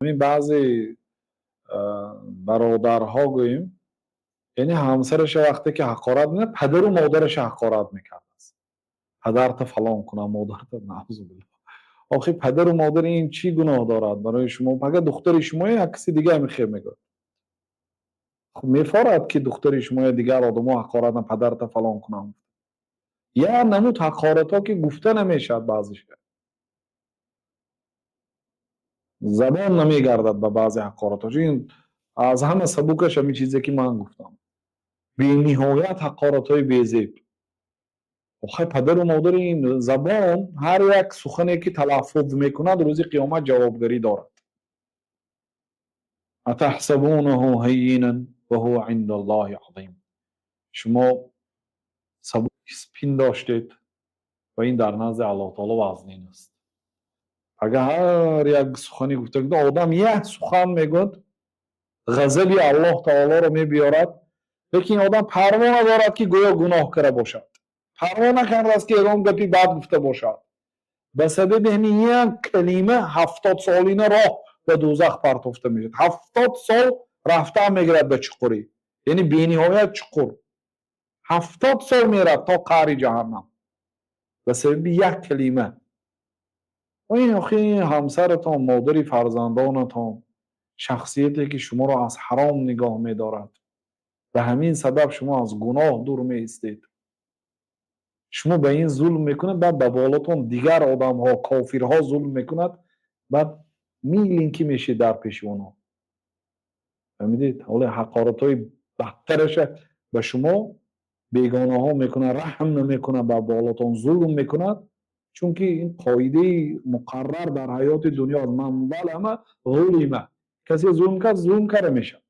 Ҳамин баъзе бародарҳо гӯем, яъне ҳамсараша вақте ки ҳақорат мекунад, падару модараша ҳақорат мекардааст. Падарта фалон кунам, модарта, наъузубиллоҳ. Охи, падару модари ин чӣ гуноҳ дорад барои шумо? Агар духтари шумое, як каси дига ҳамин хел мегӯяд. Хуб, мефорад, ки духтари шумоя дигар одамо ҳақорат, падарта фалон кунам. Як намуд ҳақоратҳо, ки гуфта намешавад, баъзеша забон намегардад ба баъзе ҳақоратҳо. Чун аз ҳама сабукаш ҳамин чизе, ки ман гуфтам. Бениҳоят ҳақоратҳои безеб. Охай, падару модари ин забон ҳар як сухане, ки талаффуз мекунад, рӯзи қиёмат ҷавобгарӣ дорад. Атаҳсабунаҳу ҳаййинан ва ҳува индаллоҳи азим. Шумо сабук пиндоштед ва ин дар назди Аллоҳ таоло вазнин аст. Агар ҳар як сухане гуфта, одам як сухан мегӯяд, ғазаби Аллоҳ таолоро мебиёрад, лекин одам парво надорад, ки гӯё гуноҳ карда бошад, парво накардааст, ки ягон гапи бад гуфта бошад. Ба сабаби ҳамин як калима 70-солина роҳ ба дӯзах партофта мешавад. 70 сол рафтан мегирад ба чуқурӣ, яъне бениҳоят чуқур. 70 сол мерад то қаъри ҷаҳаннам ба сабаби як калима. Ин охи ҳамсаратон, модари фарзандонатон, шахсияте, ки шуморо аз ҳаром нигоҳ медорад, ба ҳамин сабаб шумо аз гуноҳ дур меистед. Шумо ба ин зулм мекунад, баъд ба болотон дигар одамҳо, кофирҳо зулм мекунад, баъд миленький мешед дар пеши онҳо. Фаҳмидед? Ҳоло ҳақоратҳои бадтараша ба шумо бегонаҳо мекунад, раҳм намекунад, ба болотон зулм мекунад, чунки ин қоидаи муқаррар дар ҳаёти дунё: ман залама ғулима. Касе зулм кард, зулм карда мешавад.